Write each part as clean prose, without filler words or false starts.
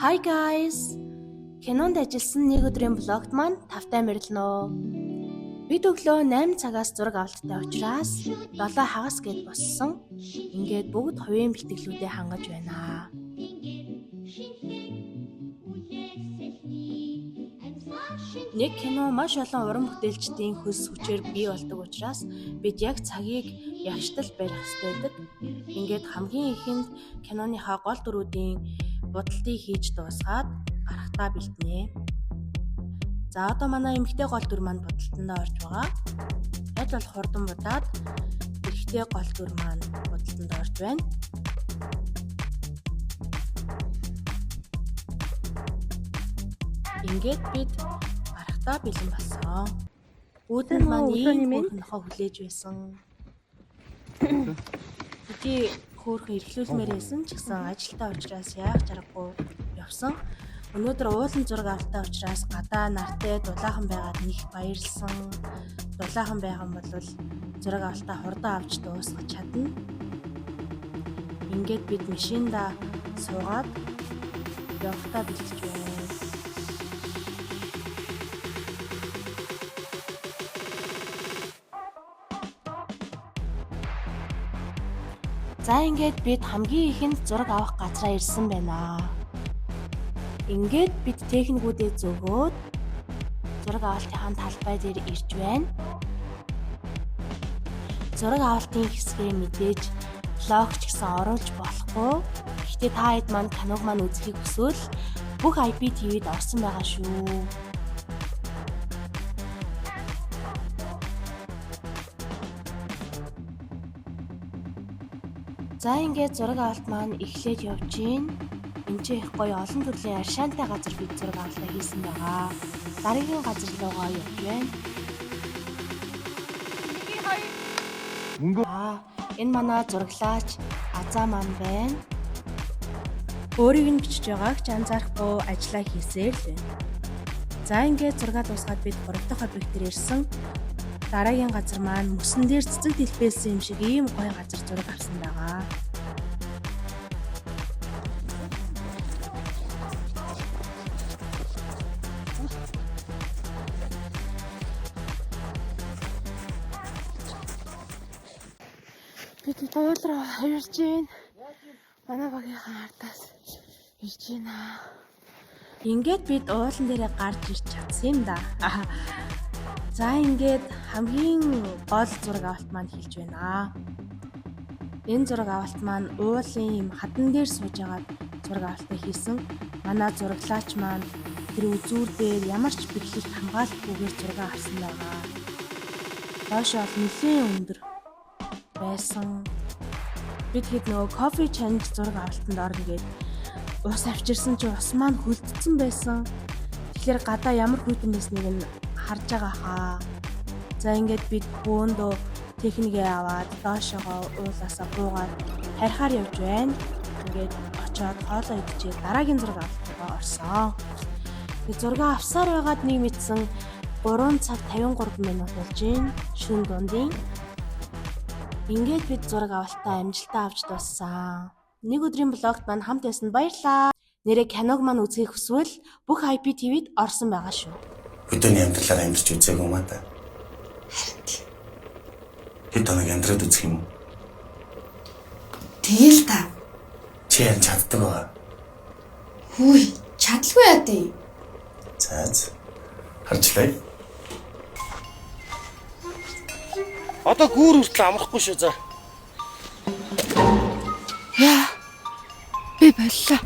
Hi guys. Кинонд ажилласан нэг өдрийн vlog т маань тавтай морилно. Бид өглөө 8 цагаас зураг авалттай учраас 7 хагас гээд боссон. Ингээд бүгд хувийн бэлтгэлүүдээ хангаж байна. Нэг кино маш олон уран бүтээлчдийн хөлс хүчээр бий болдог учраас бид яг цагийг ягштал барих ёстой байдаг. Ингээд хамгийн эхэнд киноныхаа гол дүрүүдийн будалтыг хийж дуусгаад гарахтаа бэлтнэ. За одоо манай эмэгтэй гол дүр маань будалтандаа орж байгаа. Аль бол хурдан будаад эрэгтэй гол дүр маань будалтанд орж байна. Ингээд бид гарахтаа бэлэн болсон. Үүдэн маань ийм хөөрхөн нохой хүлээж байсан. Хэдий хөөрхөн эрхлүүлмээр байсан ч гэсэн ажилтаа учраас яах чаргагүй явсан. Өнөөдөр уулын зураг авалтай учраас гадаа нартай дулаахан байгаад нэх баярлсан. Дулаахан байгаа юм бол зураг авалтаа хурдан авч дуусгах чадна. Ингээд бид машинда суугаад явахтаа бэлтэж байна. За ингээд бид хамгийн ихэнд зураг авах газраа ирсэн байна. Ингээд бид техникүүдээ зөөгөөд зураг авалтынхаа талбай дээр ирж байна. Зураг авалтын хэсгээ мэдээж vlog ч гэсэн оруулж болохгүй. Гэхдээ та хэд маань киног маань үзэхийг хүсвэл бүх IPTV-д орсон байгаа шүү. За ингээд зураг авалт маань эхлээд явж гин. Энд чинь их гоё олон төрлийн аршаантай газар бид зураг авалтаа хийсэн байгаа. Дараагийн газар руугаа явж байна. Мөнгө Энэ манай зураглаач Азаа маань байна. Өөрийг нь бичиж байгааг ч анзаарахгүй ажиллаа хийсээр л байна. За ингээд зураг дуусгаад бид 3 дахь объект дээр ирсэн. Дараагийн газар маань мөсөн дээр цэцэг дэлбэлсэн юм шиг ийм гоё газар зураг авсан байгаа. Бид уул руу авирж гин. Манай багийнхаа ардаас ирж байна. Ингээд бид уулан дээрээ гарч ирч чадсан юм да. За ингээд хамгийн гол зураг авалт маань хэлж байна. Энэ зураг авалт маань уулын юм хадан дээр сууж агаад зураг авалтаа хийсэн. Манай зураглаач маань тэр үзүүр дээр ямар ч бэхлэлт хамгаалалтгүйгээр зураг авсан байгаа. Доошоо бол нэлээд өндөр байсан. Бид хэд нөгөө кофе чанж зураг авалтанд орно гээд ус авчирсан чи ус маань хөлдсөн байсан. Тэгэхээр гадаа ямар хүйтэн байсныг нь харж байгаа хаа. За ингээд бид бөөндөө техникээ аваад доошоогоо уулаасаа буугаад харихаар явж байна. Ингээд очоод хоолоо идчихээ дараагийн зураг авалтаа орсон. Тэгээд зураг авсаар байгаад нэг мэдсэн 3 цаг 53 минут болж байна. Шөнө дундын. Ингээд бид зураг авалтаа амжилтаа авч дууссан. Нэг өдрийн vlog т маань хамт байсан баярлалаа. Нэрээ киног маань үзэхийг хүсвэл бүх IPTV-д орсон байгаа шүү. Хөдөөний амьдралаар амьдарч үзээгүй юм аа та. Харин тийм. Хэд хоног амьдраад үзэх юм уу? Тэгэл та. Чи харин чаддаг байгаа. Хүй, чадалгүй яа дий. За за. Харжлаа. Одоо гүүр хүртэл амрахгүй шүү за. Яа. Би боллоо.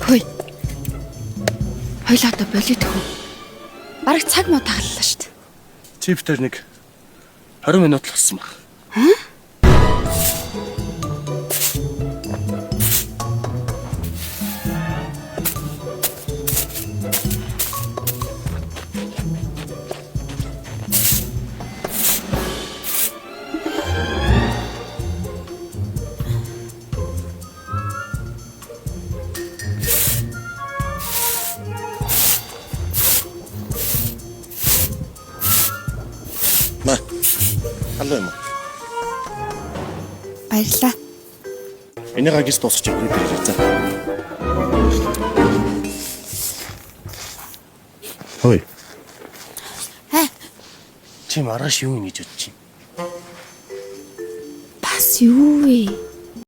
Хөөе. Хоёлаа одоо болит хөө. Бараг цаг муу таглалаа шүү дээ. Чиптер нэг 20 минут л болсон баг. Халуун юм уу? Баярлаа. Энийгээ гис дуусгаж явах гэж за. Хөөе. Хэ. Чи маргааш юу юм гэж бодож чинь? Бас юу вэ?